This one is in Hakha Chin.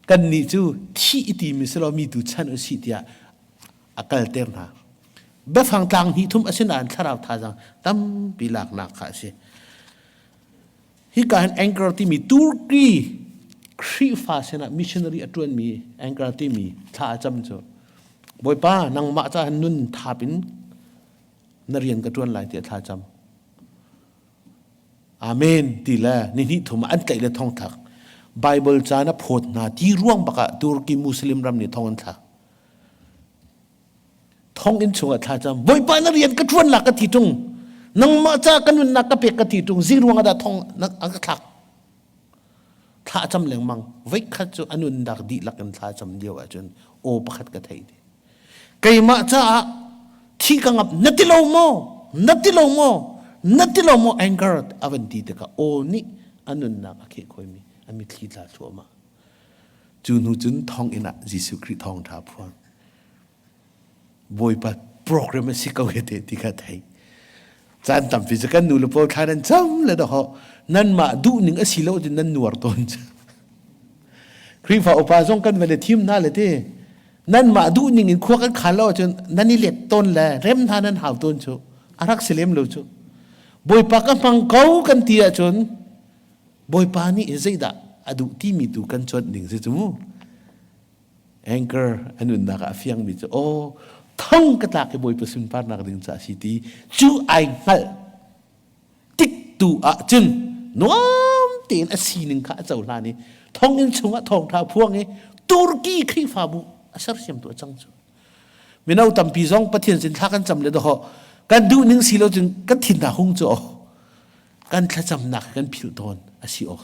Kannih cu thih i timi si lo mi tu chan u sih tiah a kalter hna. Biafang tlang hnih thum asinain thlarau thazaang tampi laknak kha a si. Hika hin Anchor timi Turkey Khrihfa sinah missionary a ṭuanmi Anchor timi thla a cam cu Bawipa nangmah caah nun thap in na rian ka ṭuan lai tiah thla cam. Amen ti le ni hnih thum ah an tlaih le thong thlak. Bible ca na phawt hna ti ruang bak ah Turkey Muslim ram nih thong an thlak. Thonginn chungah thla cam. Bawipa na rian ka ṭuan la ka ti ṭung. Nangmah ca ka nunnak ka pek ka ti ṭung. Zi ruang ah dah thong an ka thlak. Thla cam lengmang. Voikhat cu a nunnak dihlak in thla cam lio ahcun aw pakhat ka theih. Keimah caah thi ka ngap na ti lo maw? Na ti lo maw? Na ti lo maw? Anger a van ti tikah aw nih a nunnak a kheh khoimi a mitthli tla thluahmah. Cu hnu cun thonginn ah Jesuh Khrih thawngṭha phuan. Bawipa program a si ko he te ti kha thei. Caan tampi cu kan nu le pawl thla nan cam le daho nanmah duhning a si lo tin nan nuar tawn cu. Khrihfa upa zong kan va le thim hna le ti nanmah duhning in khua kan khan lo ahcun nan i let tawn le rem hna nan hau tawn cu a rak si lem lo cu. Bawipa ka hmang ko kan ti ahcun Bawipa nih zeidah a duh timi tu kan cuanh ding si cu mu. Anchor a nunnak ah a fiangmi cu aw thong ka tlak i Bawipa sunparnak ding ca si ti cu ai hngalh tik tu ah cun nuam tein a sining kha a cohlan i thonginn chungah thawngṭha phuang i Turkey Khrihfabu a sersiamtu a cang cu. Mino tampi zong Pathian sin thla kan cam le dawh kan duh ning si lo cun kan thin hna hung cu kan thlacamnak kan philh tawn a si awk.